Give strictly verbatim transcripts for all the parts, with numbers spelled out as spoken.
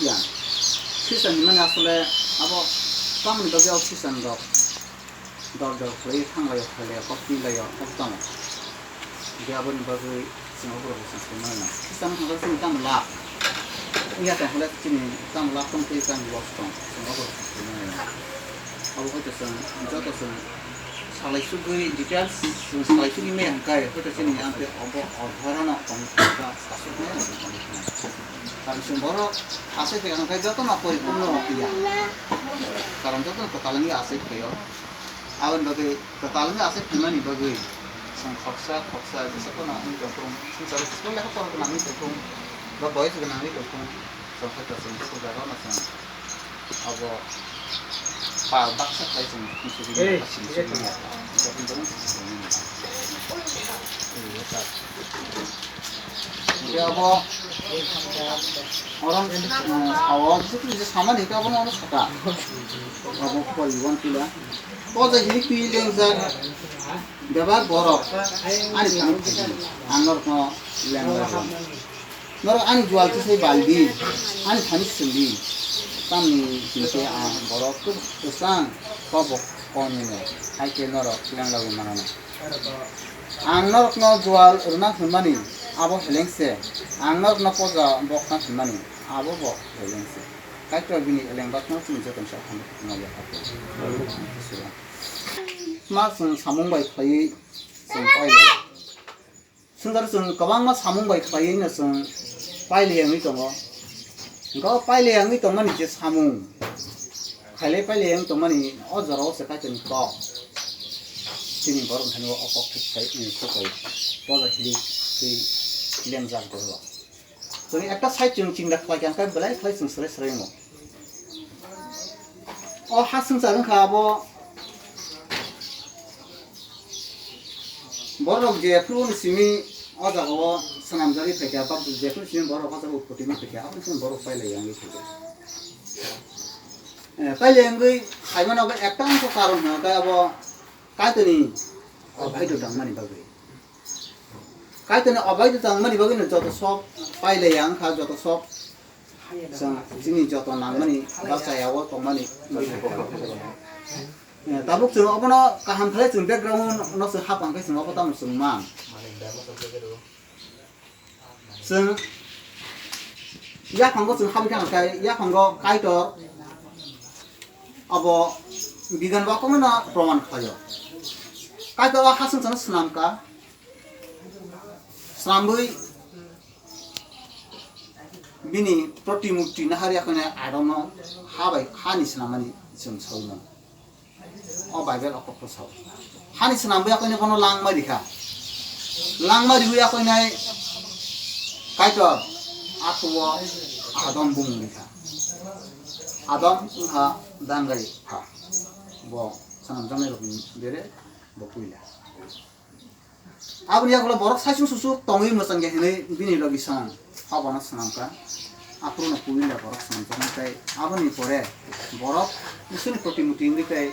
Ya. Christian hinmani asole abo tamoni bagwi o Christian rok dol dol khlaiwi thanglaio, phailaio, kok twilaio, kok tamo. Hinkhe aboni bagwi chwng oborok rwchapwi mano. Christian wngkha khe chini tamo lab. Wngya tongkha khe chini tamo lab tong tei tamo loss tong, chwng oborok rwchapwi mano. Abo hoito chwng joto chwng salai sugwi details chwng salai sugwi maya hwnkhe hoito chini amtwi obo odhorano tongwi thangkha, sasukmaya tongwi thangkha. Karon chwng borok asai phaikha hwnkhe jotono poripurno wngya. Karon jotono kwtal wngya asai phaio. Aboni bagwi kwtal wngwi asai phaimani bagwi chwng khoroksa khoroksa jesa phano wngwi tongthung, swngcharo jesa lekha pora gwnangwi tongthung, ba boyes gwnangwi tongthung, chwng hoito chwng joto jagao no chwng abo pal baksa khlai chwng thumsugwi maya, thumsugwi maya. Joto joto thumsugwi maya. Hingke abo orang, eh, awo, jisu Kristo samani hingke abono ono saka. Abo koi wan pila. O je hini twi lengjak, bebak borok, ani thani thani, ang norokno lengjak. Norok ani jual tisai baldi, ani thani sindi. Tamni hingke ang borok kwsang, kobok konino, haike norok lenglagwi manana. Ang norokno jual rwna hwnmani abo heleng se, ang norokno poja bokna hwnmani abo bo heleng se. Kaitor bini eleng bakno chini jotono sa hamya hamya yapharkha. Ma chwng samung bai khlaiwi chwng pailai. Swngchar chwng kwbangma samung bai khlaiwi no chwng pailai wngwi tongo. Hwnkhe o pailai wngwi tongmani je samung, khailai pailai wngwi tongmani o jorao se Kaitorni kok. Chini borok thani o kok thik sai, eh, sukai poja hili twi lengjak borok. Chwng ekta side chwng chinta khlai kha, hwnkhe belai khlai chwng swrai swrai wngo. O ha swngchar wngkha abo borok jephru ni simi o jaga o swnamjagwi phaikha, ba jephru simi borok o jaga o utpoti wngwi phaikha, aboni simi borok pailai wngwi phaikha. Eh, pailai wngwi phaimani abo ekta wngkha karon hwnkhe abo Kaitorni obaidho tangmani bagwi. Kaitorni obaidho tangmani bagwino joto sok pailai ya wngkha, joto sok chwng chini joto nangmani bachaya o tongmani wngwi thangkha. Eh, tabuk chwng obono kaham khlai chwng background no chwng hapang khe chwng obo tamo chwng man. Chwng yaphango chwng habwi thangkha, yaphango Kaitor abo bigan bo kongno proman khlaio. Kaitor o ha swngcharno swnamkha, swnamwi bini protimurti nahar yakhwne Adamno ha bai, hani swnammani chwng saui mano. O Bible o kokno sao. Hani swnamwi yakhwne bono langma rikha. Langma riwi yakhwne Kaitor athuo Adam bumung rikha. Adam wngkha dangai pha. Bo swnamjaknai rokni bere bo puila. Aboni yagulo borok saichung suchuk tongwi mwchangya hinwi bini logi song. Abono swnamkha. Aphuru no puila borok swnamjaknai tei aboni pore borok Iswrni protimuti wngwi tei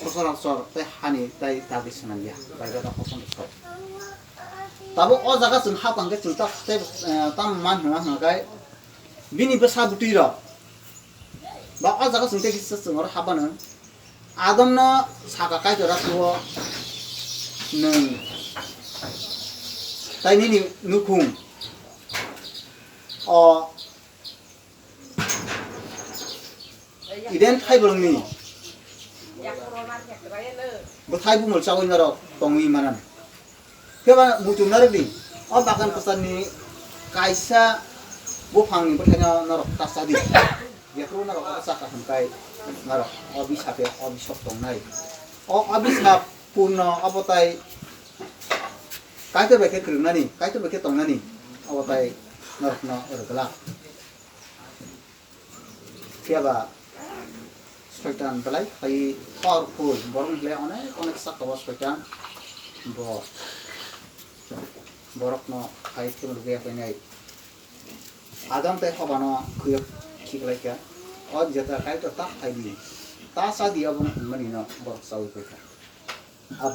sochorachor tei hani tei dagwi swnamya. Bible o kosom rwkha. Tabuk o jaga chwng hapang khe chwng ta-, tei, eh, tamo man hwnga hwnga khe bini bwsa bwtwi rok ba o jaga chwng tei kisa chwng oro hapmano. Adamno saka Kaitor athuo nwng tai nini nukhung o Eden thaibrwngni bwthai bumul chaui norok tongwi manan. Khe ba muchung narwkdi, o bagan kwcharni kaisa buphangni bwthaino norok ta chadi. Jephru norok o chakha hwnkhai norok o bisap ya, o bisap tongnai. O, o bisap purno obo tai Kaitor bai khe kwrwngnani, Kaitor bai khe tongnani, obo tai norokno rwglak. Phiya ba Soitan belai khai powerful, borokni belai onek onek saka o Soitan, bo borokno khai thwng rwgwi ya khainai. Adam tei Hobano khuyok khiklaikha. O jeta Kaitor ta khai di, ta cha di, obo hwnmani no borok chaui paikha. Abo